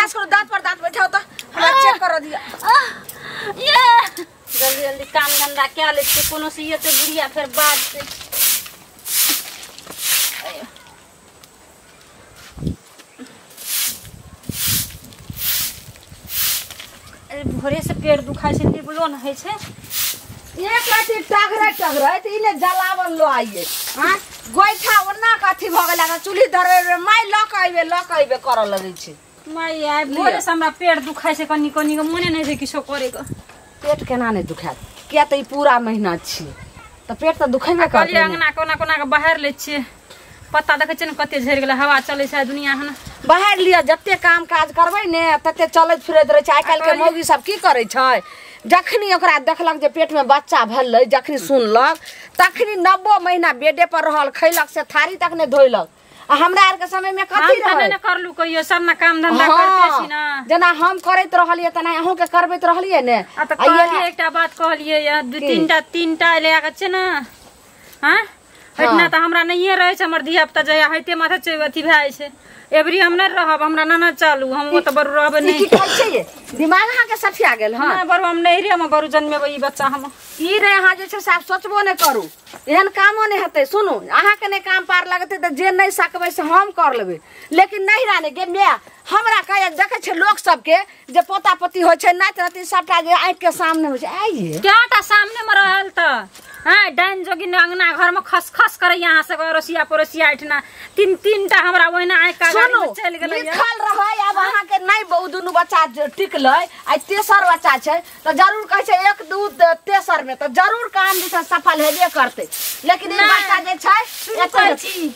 बर्दाश्त करू, दांत पर दांत बैठाओ त हमरा चेक कर दिया। ये जल्दी जल्दी काम धंधा क्या ले छियै, कोनो से ये ते बुढ़िया फेर बाद से। भोरे से पेट दुखाय छै, निबलो न होइ छै। एक अथी टघरे टघरे त इने जलावन लो आइए। हां गोइठा ओना के अथी भ गेला, चूल्ही धरे माय ल के अइबे ल के अइबे करऽ लगै छै। माय आइ भोरे से हमरा पेट दुखाय छै, कनी कनी के मोने नहि छै किछो करे के। पेट केना नहि दुखायत, किया त ई पूरा महीना छी त पेट त दुखेबे करतै। कहलियै अंगना कोना कोना के बाहर लै छियै, पत्ता देखै छियै ने कते झड़ि गेलै, हवा चलै छै दुनिया हन। बाहर लिअ, जते काम काज करबै ने तते चलैत फिरैत रहै छै। आइ काल्हि के मौगी सब की करै छै, जखनी ओकरा देखलक जे पेट में बच्चा भेलै, जखनी सुनलक तखनी 9 महीना बेडे पर रहल, खैलक से थारी तक नहि धोइलक। आ हमरा आर के समय में कथी रहै, हम त करलू कहियो, सब ना काम धंधा करते छी ना, जेना हम करैत रहलियै तेना अहूँ के करबैत रहलियै ने। आ त कहलियै एकटा बात कहलियै, दू तीनटा ले के छै ना। हां एतना त हमरा नहिए रहै छै, हमर धिया पुता जहिया होइते माथा अथी भए जाइ छै। एबरी हम नहि रहब, हमरा नाना चालू, हम ओत बरू रहबै नहि। की कहै छै ये, दिमाग अहाँ के सठिया गेल। हां नहि बरू, हम नहिरे हम बरू जन्मेबै ई बच्चा हम। ई रे अहाँ जे छै से आब सोचबो नहि करू, एहन कामो नहि हेतै। सुनू, अहाँ के नहि काम पार लगतै तऽ जे नहि सकबै से हम कर लेबै, लेकिन नहिरा नहि गे my. हमरा कहै देखै छै लोक सबके जे पोता पोती होइ छै, नाति नाति सबटा जे आँखि के सामने होइ छै। आइये कएटा सामने मे रहल तऽ हाँ डाइन जोगिन अंगना घर में खस खस करे यहाँ से अड़ोसिया पड़ोसिया एठना तीन तीन टा हमरा ओहिना आँखि का गाड़ी में चलि गेलै। लिखल रहै आब अहाँ के नहि बहु दुनू बच्चा टिकलै, आइ तेसर बच्चा छै तऽ जरूर कहै छै 1 2 तेसर में तऽ जरूर काम जे छै सफल हेबे करतै। लेकिन ई बच्चा जे छै छी,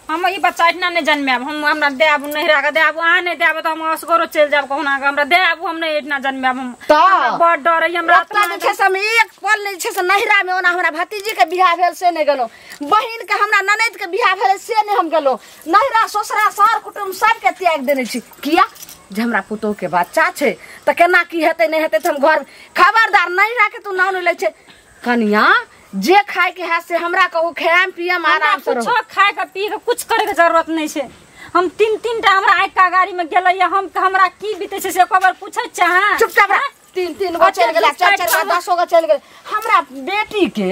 हम ई बच्चा एठना नहि जन्मायब, हम हमरा दए आबू नहिरा के दए आबू, अहाँ नहि दए आबू तऽ हम असगरो चलि जायब कहुना के, हमरा दए आबू, हम नहि एठना जन्मायब। हम बड़ डर होइए हमरा। ओतऽ जे छै से हम एक पल नहि छै से नहिरा में, ओना हमरा भतीजी के बियाह भेल से नहि गेलहुँ, बहिन के हमरा ननैद के बियाह भेलै से नहि हम गेलहुँ, नहिरा ससुरा सर कुटुम्ब सबके त्याग देने छी। किया जे हमरा पुतोह के बच्चा छै तऽ केना की हेतै नहि हेतै, तऽ हम घर खबरदार नहिरा के तू नाम नहि लै छै। कनिया जे खाय के है से हमरा कहू, खायम पियम आराम से रहू, कुछो खाय के पी के कुछ करे के जरूरत नहीं छै। हम तीन तीन टा हमरा आँखि का गाड़ी में गेलै, हम हमरा की बीतै छै से एक बार पूछै चाह। चुपचाप रह, 3 3 गो चलि गेला, 4 4 गो 10 गो चलि गेलै। हमरा बेटी के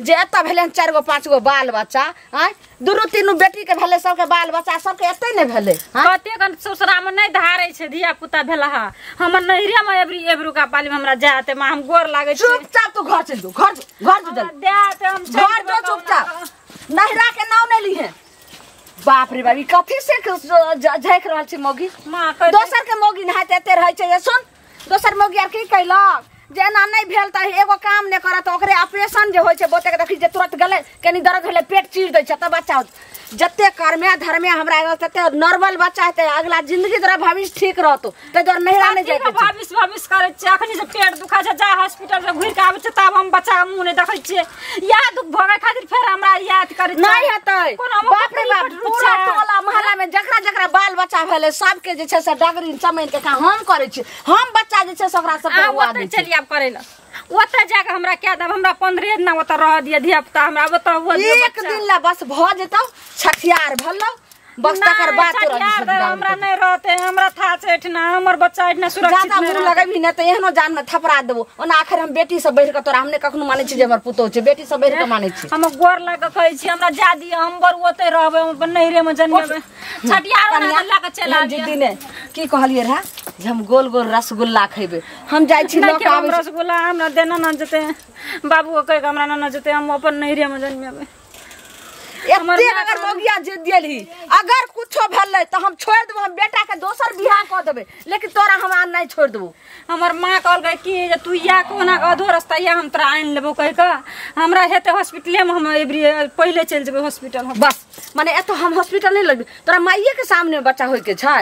जे एतऽ भेलै 4 गो 5 गो बाल बच्चा, आँय दुनू तीनू बेटी के भेलै सबके बाल बच्चा, सबके एतै नहि भेलै। कतेक ससुरा में नहि धारै छै धिया पुता भेला हा, हमर नहिरे में एबरी एबरुका पाली में हमरा जाते माँ हम गोर लागै छी। चुपचाप तू घर चलि जो, घर घर जो, जल्दी हम घर जो चुपचाप, नहिरा के नाम नहि लिहे। बाप रे बाप, ई कथी से झाँकि रहल छै मौगी, दोसर के मौगी नहाइत एते रहै छै। सुन, दोसर मौगी आर की कैलक जे एना नहि भेल तऽ एगो काम नहि करत, ओकरे ऑपरेशन जे होइ छै बहुते के देखी जे तुरंत गेलै कनी दर्द भेलै पेट चीर दै छै तब बच्चा। जते कर्मे धर्मे हमरा तते नॉर्मल बच्चा हेतै, अगला जिंदगी तोरा भविष्य ठीक रहतौ, ताहि दुआरे नहिरा नहि जाय के छै। भविष्य भविष्य करै छियै, अखनी से पेट दुखाइ छै, जा हॉस्पिटल से घुरि के आबै छै तब हम बच्चा के मुँह नहि देखै छियै, इएह दुख भोगै खातिर फेर हमरा याद करै नहि हेतै। बाप रे बाप, पूरा टोला मोहल्ला में जकरा जकरा बाल बच्चा भेलै सबके जे छै से डगरी चमैन के काम हम करै छियै, हम बच्चा जे छै से ओकरा सबके उआ दै छियै। चलि आब करै लए ओतऽ जाके हमरा कए देब, हमरा 15 दिना ओतऽ रहऽ दिअ धिया पुता, हमरा ओतऽ एक दिन ला बस भऽ जेतौ, छठियार भेलौ बस, तकर बाद तोरा हमरा नहि रहतै, हमरा था छै एठना, हमर बच्चा एठना सुरक्षित जादा मुँह लगेबही नहि तऽ एहनो जान में थपरा देबो। ओना आखिर हम बेटी से बढ़ि कऽ तोरा हम नहि कखनो मानै छी जे हमर पुतोह छै, बेटी से बढ़ि कऽ मानै छी। हम गोर लागि कऽ कहै छी हमरा जा दिअ, हम बड़ ओतै रहबै, हम अपन नहिरे में जन्मेबै, छठियार लए कऽ चलि आबियै। जिद्दी नहि की कहलियै रहए जे हम गोल गोल रसगुल्ला खेबै, हम जाइ छी लऽ कऽ आबै छी। रसगुल्ला हमरा देना न जेतै, बाबू के कहि कऽ हमरा न जेतै, हम अपन नहिरे में जन्मेबै। एते अगर मौगिया जे देलही अगर कुछो भेलै तऽ हम छोड़ि देबो, हम बेटा के दोसर बियाह कऽ देबै, लेकिन तोरा हम आन नहि छोड़ि देबो। हमर माँ कहलकै कि जे तू या कोना के अधो रास्ता या हम तोरा आनि लेबो कहि कऽ, हमरा हेतै हॉस्पिटले में, हम एबरी पहिले चलि जेबै हॉस्पिटल हम। बस माने एतऽ हम हॉस्पिटल नहि लगबै, तोरा माइये के सामने बच्चा होइ के छै।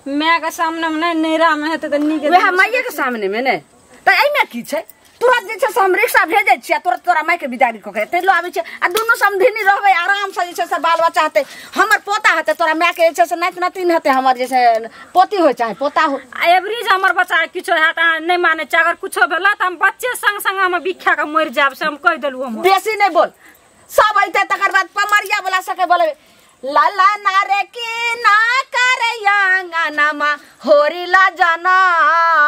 माय के सामने में नहि, नैहरा में हेतै तऽ नीक, वएह माइये के सामने में नहि तऽ एहिमे की छै। तुरंत जे छै से हम रिक्शा भेजै छियै, तुरंत तोरा मायके विदाई कऽ के एतै लऽ आबै छियै, आ दुनू समधिनी रहबै आरामसँ जे छै से बाल बच्चा हेतै, हमर पोता हेतै, तोरा मायके जे छै से नाति नातिन हेतै, हमर जे छै पोती होइ चाहे पोता हो। आ एबरी जे हमर बच्चा किछो हैत अहाँ नहि मानै छियै, अगर कुछो भेल तऽ हम बच्चे संग संग हम बिख्या के मरि जायब, से हम कहि देलहुँ। हम बेसी नहि बोल, सब अयतै तकर बाद पमरिया वाला सबके बोलेबै। लाला ना रे की ना करे अंगनामा होरिला जना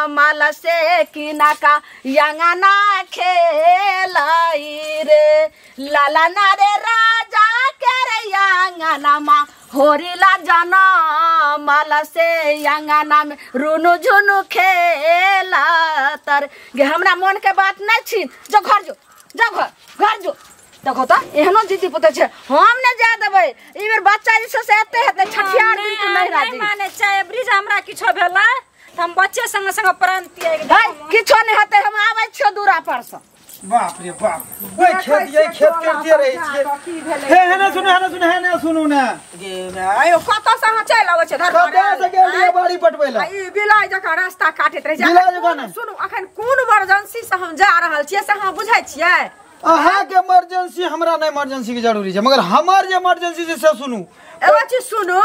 माला से की ना का अंगना खेलाई रे लाला ना रे राजा करे अंगनामा होरिला जना माला से अंगना में रुनु झुनु खेला तर गे हमरा मन के बात नहीं छीन जो घर जो जा घर घर जो देखो त एहनो जीती पुते छे हम ने जा देबै ई बेर बच्चा जे छै से एते हेतै छठियार दिन तू नहीं राजी माने चाहे ब्रिज हमरा किछो भेला त हम बच्चे संग संग प्राण त्याग है किछो नहीं हेतै हम आबै छियो दूरा पर से। बाप रे बाप ओइ खेत ये खेत करते रहै छियै। हे हेने सुनु हेने सुनु हेने सुनु ने गे आयो कत से अहाँ चलि आबै छै कत से गेल रहियै बाड़ी पटबै ला ई बिलाइ जकाँ रास्ता काटैत रहै छै। सुनु अखन कोन इमरजेंसी से हम जा रहल छियै से अहाँ बुझै छियै? अहाँ के इमरजेंसी हमरा नहीं इमरजेंसी के जरूरी छै मगर हमर जे इमरजेंसी छै से सुनू। एगो चीज सुनू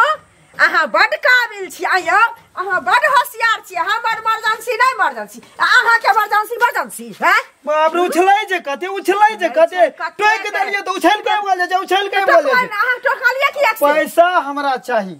अहाँ बड काबिल छी आयो अहाँ बड होशियार छी हमर इमरजेंसी नहीं इमरजेंसी अहाँ के इमरजेंसी इमरजेंसी हैं। बाप रे उछलै छै कते उछलै छै कते टोक देलियै त उछल के आबि गेल छै उछल के आबि गेल छै। अहाँ टोकलियै किया? पैसा हमरा चाही।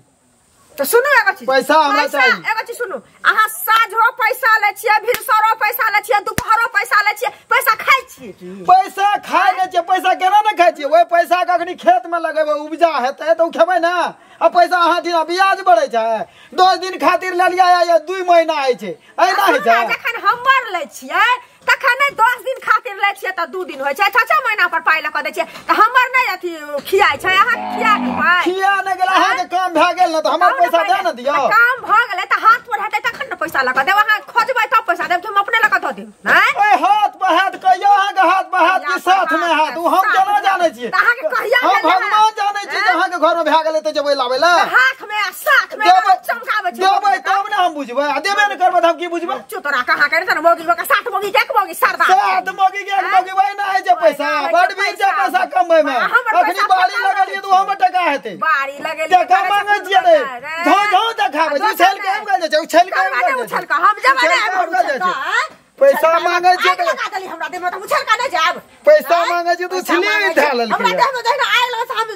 तो सुनू एगो चीज पैसा हमरा चाही। एगो चीज सुनू अहाँ साँझो पैसा लै छियै भिनसरो पैसा लै छियै दुपहरो पैसा लै छियै पैसा खाइ छियै? पैसा खाइ नै छियै पैसा केना नै खाइ छियै? ओहि पैसा के अखनी खेत में लगेबै उपजा हेतै त उ खेबै ना। आ पैसा अहाँ दिना ब्याज बढ़ै छै 10 दिन खातिर लेलियै या 2 महीना होइ छै एना होइ छै। जखन हमर लै छियै तखन नै 10 दिन खातिर लै छियै त 2 दिन होइ छै 6-6 महीना पर पाइ ल क दै छियै त हमर नै अथी खियाइ छै अहाँ खिया के पाइ खिया नै गेल अहाँ के काम भए गेल न त हमर पैसा दे न दियौ। काम भ गेलै त हाथ पर हेतै तखन न पैसा ल क देब अहाँ खोजबै तब पैसा देब कि हम अपने ल क द देब? नै ओइ हाथ पर हाथ कहियौ अहाँ के हाथ पर हाथ के साथ में हाथ उ हम केना जानै छियै? त अहाँ के कहिया हम भगवान जानै छियै जे अहाँ के घर में भए गेलै त जेबै लाबै ला हाथ में आ साथ में चमकाबै छियै देबै तब न हम बुझबै आ देबे न करबै त हम की बुझबै? चुतरा कहाँ करे त मोगी के साथ मोगी के मोगी सरदार सात मोगी के मोगी वही ना है जे पैसा बड बीर जे पैसा कमबै में अखनी बाड़ी लगलियै त ओहो में टका हेतै बाड़ी लगलियै टका मांगै छियै रे झौ झौ देखाबै छै उछल के आबि गेल छै उछल के आबि गेल उछल के हम जेबै नै आबि पैसा मांगै छियै त लगा देली हमरा देह में त उछल के नै जायब पैसा मांगै छियै त उछली धै लेलकै हमरा देह में जहिना आगि लगल हम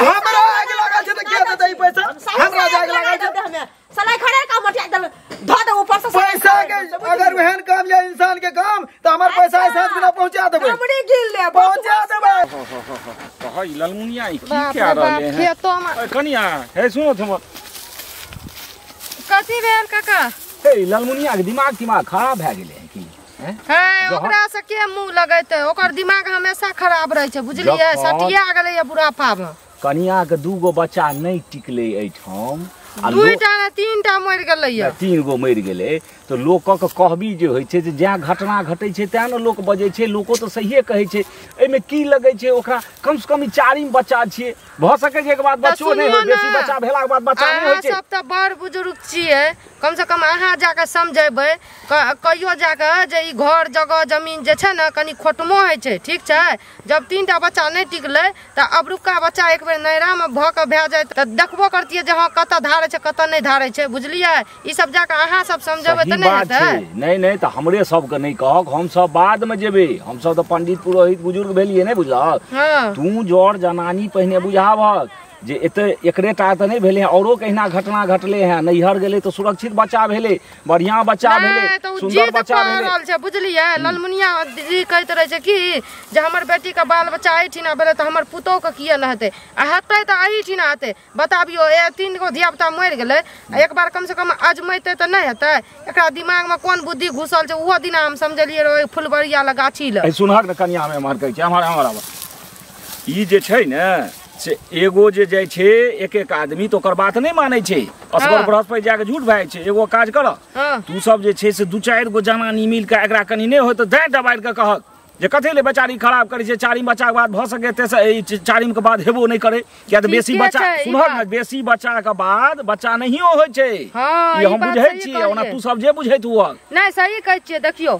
हमरा आगि लागल छै त के देतै ई पैसा? हमरा आगि लागल छै देह में सलाई खड़े का मटिया दल धो दे ऊपर से पैसा के अगर ओहन काम या इंसान के काम त हमर पैसा साँझ बिना पहुंचा देबै हमरी गिल ले पहुंचा देबै। कह ई ललमुनिया ई की क्या रहले हैं खेतो में कनिया हे सुनो तुम कथी भेल काका? हे ललमुनिया के दिमाग दिमाग खराब भए गेलै हैं की? हे ओकरा से के मुंह लगैते ओकर दिमाग हमेशा खराब रहै छै बुझलियै सटिया गेलै या बुढ़ापा में। कनिया के 2 गो बच्चा नहीं टिकले एठाम 2टा ने 3टा मरि गेलै या 3 गो मरि गेलै तो लोकक कहबी जे होइ छै जे जहाँ घटना घटै छै तैं ने लोक बजै छै लोको तऽ सहिए कहै छै। एहिमे की लगै छै ओकरा कम से कम ई 4 बच्चा छियै भऽ सकै छै एक बाद बच्चो नहि होइ बेसी बच्चा भेलाके बाद बच्चा नहि होइ छै। अहाँ सब तऽ बड़ बुजुर्ग छियै कम से कम अहाँ जाकऽ समझेबै कहियो जाकऽ जे ई घर जगह जमीन जे छै ने कनि खोटमो होइ छै ठीक छै। जब 3टा बच्चा नहि टिकलै तऽ अबरुका बच्चा एक बेर नैहरामे भऽ कऽ भए जाय तऽ देखबो करतियै जे हँ कतऽ धारै छै कतऽ नहि धारै छै बुझलियै। ई सब जाकऽ अहाँ सब समझेबै तऽ नहि हेतै? नहीं नहीं तऽ हमरे सबके नहीं कहक हम सब बाद में जेबै हम सब तऽ पंडित पुरोहित बुजुर्ग भेलियै नहि बुझलक? तू जर जनानी पहिने बुझाबहक जे एते एकरे टा तऽ नहीं भेलै औरो कहिना घटना घटले हैं नैहर गेलै तऽ सुरक्षित बच्चा भेलै बढ़िया बच्चा भेलै सुंदर बच्चा भेलै छै बुझलियै। ललमुनिया दीदी कहैत रहै छै कि जे हमर बेटी के बाल बच्चा एहिठिना भेलै तऽ हमर पुतोह के किए नहि हेतै आ हेतै तऽ एहिठिना हेतै। बताबियौ ए 3 गो धिया पुता मरि गेलै एक बार कम से कम अजमेतै तऽ नहि हेतै? एकरा दिमाग में कोन बुद्धि घुसल छै ओहो दिना हम समझलियै रहै फुलबरिया लग गाछी लग। सुनहक ने कनिया हम एम्हर कहै छै एम्हर एम्हर आब ई जे छै ने से एगो जे जाइ छै एक एक आदमी तऽ ओकर बात नहि मानै छै असगर बृहस्पति जाके झूठ भए जाइ छै। एगो काज कर तू सब जे छै से 2-4 गो जनानी मिल के एकरा कनि नहि होय तऽ दाँत दबारि कऽ कहक जे कथी ले बेचारी खराब करै छै 4 बच्चा के बाद भऽ सकै तेसर 4 के बाद हेबो नहि करै किया तऽ बेसी बच्चा सुनहक ने बेसी बच्चा के बाद बच्चा नहियो होइ छै ई हम बुझै छियै ओना तू सब जे बुझैत हुअ नहि सही कहै छियै। देखियौ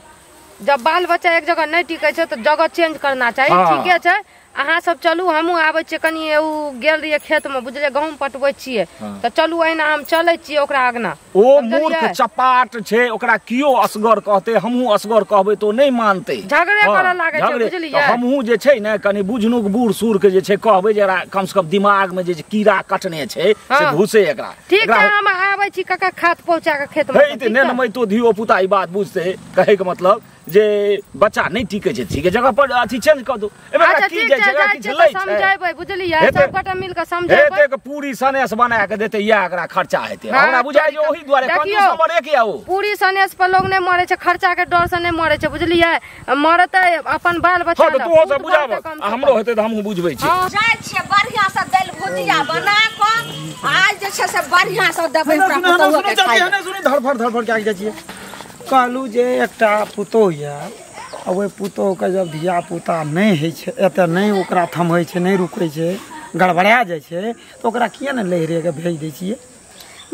जब बाल बच्चा एक जगह नहीं टिकै छै तऽ जगह चेंज करना चाही ठीके छै। अहाँ सब चलू हमहूँ आबै छियै कनि ओ गेल रहियै खेतमे बुझलियै गहूँम पटबै छियै तऽ चलू अहिना हम चलै छियै ओकरा अगना। ओ मूर्ख चपाट छै, ओकरा कियो असगर कहते हमहूँ असगर कहबै तो नहि मानतै, झगड़े करऽ लागै छै बुझलियै। हमहूँ जे छै ने कनि बुझनुक बूढ़ सूढ़ के जे छै कहबै जे कम से कम दिमाग में जे कीड़ा कटने छै से घुसे एकरा। ठीक छै हम आबै छी काका खाद पहुँचा के खेत में। हे ने नमैतो धियो पुता ई बात बुझते, कहै के मतलब जे बच्चा नहीं टिकै छै ठीक जगह पर अथी चेंज कर दो। अच्छा ठीक छै जाइ छियै तऽ समझेबै बुझलियै, सब गोटा मिल के समझेबै। एतेक पूरी सनेस बना के देतै इएह एकरा खर्चा हेतै, हमरा बुझाइ जे ओही दुआरे कंजूस नंबर 1 या ओ। पूरी सनेस पर लोग नहीं मरै छै, खर्चा के डर से नहीं मरै छै बुझलियै, मरतै अपन बाल बच्चा। हां तऽ तू सब बुझाब हमरो हेतै तऽ हमहूँ बुझबै छी। जाइ छियै बढ़िया से दालि भुजिया बना कऽ आज जे छै से बढ़िया से देबै ओकरा पुतोहु के खाइ। सुनू धड़फड़ धड़फड़ के आगि जाइ छियै। कहलहुँ जे एकटा पुतोहु यऽ आ ओहि पुतोहुके जब धिया पुता नहि होइ छै एतऽ नहि ओकरा थमहै छै नहि रुकै छै गड़बड़ा जाइ छै तऽ ओकरा किया ने लहरेके भेज दै छियै।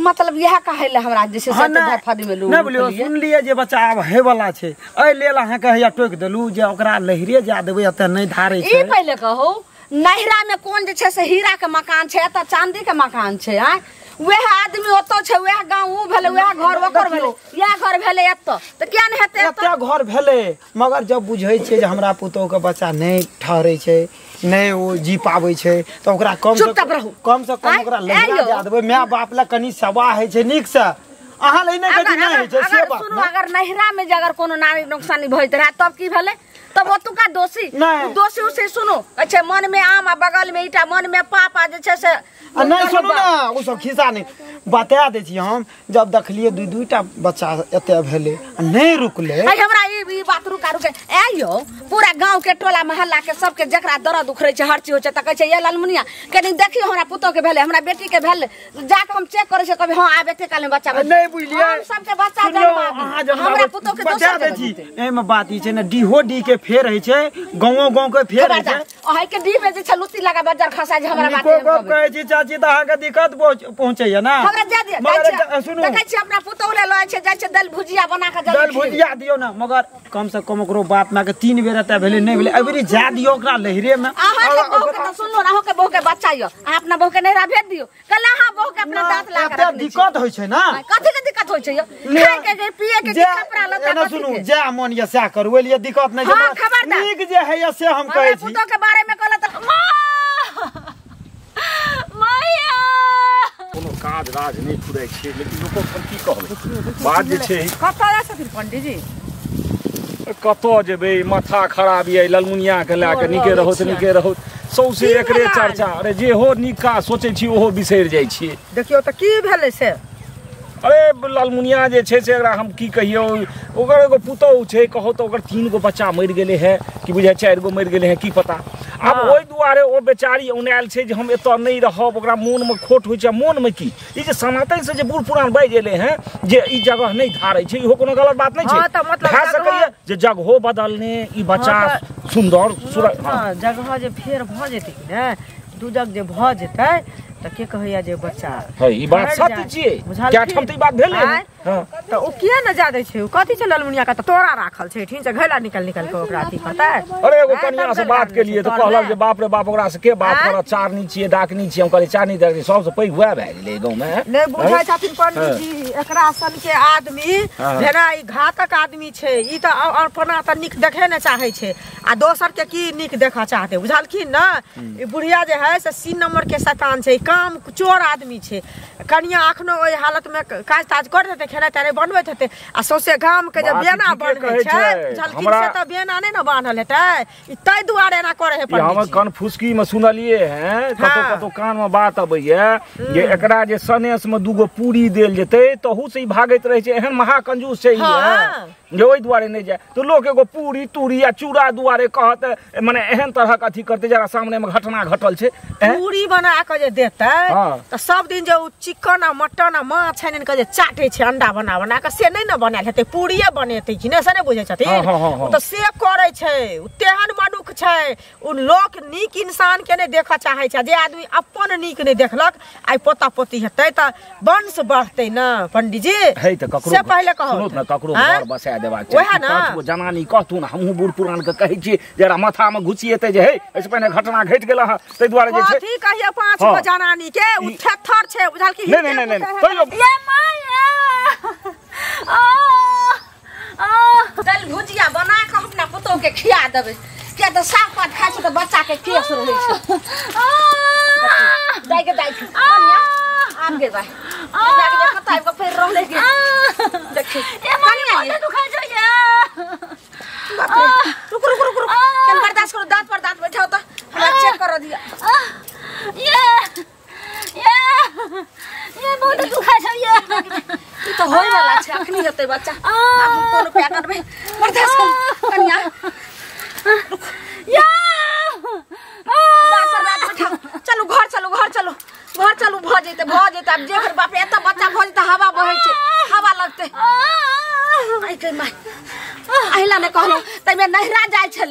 मतलब इएह कहै लए हमरा जे छै से नहि बोलियौ सुनलियै जे बच्चा आब होइवला छै एहि लेल अहाँके हैया टोकि देलहुँ जे ओकरा लहरे जा देबै एतऽ नहि धारै छै। ई पहिले कहू नैहरा में कोन जे छै से हीरा के मकान छै एतऽ चांदी के मकान छै? आँय वएह आदमी ओतऽ छै, वएह गाँव ओ भेलै, वएह घर ओकर भेलै, इएह घर भेलै एतऽ, तऽ किया नहि हेतै एतऽ घर भेलै। मगर जब बुझै छियै जे हमरा पुतोहुके बच्चा नहि ठहरै छै नहि ओ जी पाबै छै तऽ ओकरा कम से कम से कम ओकरा लहरा जा देबै। माय बाप लए कनि सेवा होइ छै नीकसँ, अहाँ लए नहि कथी नहि होइ छै से बात। सुनू अगर नैहरा में जे अगर कोनो नानी नुकसानी भऽ जेतै रहए तब की भेलै? तब ओतुका दोषी दोषी उसी सुनू कहै छै मन में आम आ बगल में ईटा, मन में पाप आ जे छै से नहि। सुनू ने ओ सब खिस्सा नहि बता दै छी। हम जब देखलियै दू दूटा बच्चा एते भेलै आ नहि रुकलै। हमरा ई बात रुका रुके ए यौ पूरा गाँव के टोला मोहल्ला के सबके जकरा दर्द उखड़ै छै हर चीज होइ छै तऽ कहै छै ये ललमुनिया कनि देखियौ हमरा पुतोह के भेलै हमरा बेटी के भेलै, जाके हम चेक करै छियै कभी हँ आब एते काल में बच्चा नहि बुझलियै। हम सबके बच्चा जन्माबी हमरा पुतोह के बता दै छी। एहिमे बात ई छै ने डीहो डी के फेर होइ छै, गाँवो गाँव के फेर होइ छै। अहाँ के डी में जे छै लुत्ती लगा बजार खसा जे हमरा बात गप कहै छी चाची तऽ अहाँके दिक्कत पहुँचैया ना। हमरा जा दिअ सुनू देखै छी अपना पुतोह ले लऽ छै जाइ छै दालि भुजिया बना के दालि भुजिया दियौ ना, मगर कम से कम ओकरो बाप माय के 3 बेर एतऽ भेलै नहि भेलै अबरी जा दियौ ओकरा लहरे में। अहाँ के बहू के तऽ सुनलहुँ अहाँ के बहू के बच्चा यऽ अहाँ अपना बहू के नैहरा भेज दियौ कल अहाँ बहू के अपना दाँत ला के दिक्कत होइ छै ना। कथी के दिक्कत होइ छै यौ? खाय के पिए के कपड़ा लत्ता एना सुनू जा मन यऽ सएह करू ओहि लिए दिक्कत नहि छै। नीक जे है से हम कहै छी। पुतोह के बारे में कहलक तऽ माँ माया कोनो काज राज नहि फुरै छै लेकिन लोको हम की कहबै बात जे छै। कतऽ जाइ छथिन पंडीजी? कतऽ जेबै माथा खराब यऽ ललमुनिया के लए कऽ नीके रहत नीके रहत सौंसे एकरे चर्चा। अरे जे हो नीक काज सोचै छी ओहो बिसरि जाइ छियै। देखियौ तऽ की भेलै से? अरे ललमुनिया जे छै से एकरा हम की कहियौ ओकर एगो पुतोहु छै कहो तऽ ओकर 3 गो बच्चा मरि गेलै है कि बुझाइ 4 गो मरि गेलै है की पता। आब ओहि दुआरे ओ बेचारी औनायल छै जे हम एतऽ नहि रहब, ओकरा मोनमे खोट होइ छै। मोनमे की ई जे सनातनसँ जे बूढ़ पुरान बाजि एलै हेँ जे ई जगह नहि धारै छै इहो कोनो गलत बात नहि छै। भए सकैए जे जगहो बदलने ई बच्चा सुन्दर जगह जे फेर भऽ जेतै कि ने दू जग जे भऽ जेतै तऽ के कहैया जे बच्चा है ई बात सत्य छियै क्या ठाम तऽ ई बात भेलै। तऽ ओ किया ने जा दै छै? ओ कथी छै ललमुनिया के तऽ तोरा राखल छै ठीक छै घैला निकल निकल के ओकरा अथी करतै। अरे एगो कनिया से बात केलियै तऽ कहलक जे बाप रे बाप ओकरा से के बात करत, चारनी छियै डाकनी छियै। हम कहलियै चारनी डाकनी सबसँ पैघ वएह भए गेलै गाँवमे। नहि बुझै छथिन पंडीजी एकरा सन के आदमी जेना ई घातक आदमी छै ई तऽ अपना तऽ नीक देखे नहि चाहै छै आ दोसर के की नीक देखऽ चाहतै बुझलखिन ने। ई बुढ़िया जे है से 3 नंबर के शैतान छै, काम चोर आदमी छै। कनिया अखनो ओहि हालत में काज ताज करैत हेतै खेनाइ तेनाइ बनबैत हेतै आ सौंसे गाम के जे बेना बन्है छै बुझलखिन से तऽ बेना नहि ने बान्हल हेतै ई ताहि दुआरे एना करै है पंडीजी। हम कनफुसकी में सुनलियै हैं कतौ कतौ कान में बात अबैया जे एकरा जे सनेस में 2 गो पूरी देल जेतै तहू से ई भागैत रहै छै, एहन महा कंजूस छै ई जे ओहि दुआरे नहि जाय। तऽ लोक एगो पूरी तूरी आ चूड़ा दुआरे कहत मने एहन तरहक अथी करतै जरा सामने में घटना घटल छै। पूरी बना कऽ जे देतै तऽ सब दिन जे ओ चिकन आ मटन आ माछ आनि के जे चाटै छै अंडा बना बना के से नहीं न बनायल हेतै पूरिये बनेतै कि नहि से नहि बुझै छथिन ओ तऽ से करै छै ओ तेहन मनुख छै ओ लोक नीक इंसान के नहि देखऽ चाहै छै जे आदमी अपन नीक नहि देखलक आइ पोता पोती हेतै तऽ वंश बढ़तै ने पंडीजी है तऽ ककरो से पहिले कहू सुनू ने ककरो घर बसा देबाक वएह चाही ने। पाँच गो जनानी कहथुन हमहूँ बूढ़ पुरान के कहै छियै जरा माथा में घुसिएतै जे हे एहिसँ पहिने घटना घटि गेल हँ ताहि दुआरे जे छै कथी कहिए 5 गो जनानी के ओ थेथर छै बुझल कि नहि नहि नहि नहि तैयो ये माया आ आ दालि भुजिया बना कऽ अपना पुतोह के खिया देबै किया तऽ साग पात खाइ छै तऽ बच्चा के केस रहै छै दाइ के दाइ कनिया आब गे दाइ कतऽ आबि कऽ फेर रहलै गे देखियौ ए माया बहुत दुखाइ छै ये बाप रे रुक रुक रुक रुक कन बर्दाश्त करो दांत पर दांत बैठाओ तऽ हमरा चेक कर दिया ये ये ये बहुत दुखाइ छै ये ई तऽ होय वाला छै अखनी हेतै बच्चा आब हम कोन उपाय करबै बर्दाश्त करू कनिया या दांत पर दांत बैठाओ चलू घर चलू घर चलू घर चलू भऽ जेतै आब जेकर बाप रे एतऽ बच्चा भऽ जेतै हवा बहै छै हवा लगतै आइ के माय अहिला ने कहलहुँ तैमे नहिरा जाइ छलै।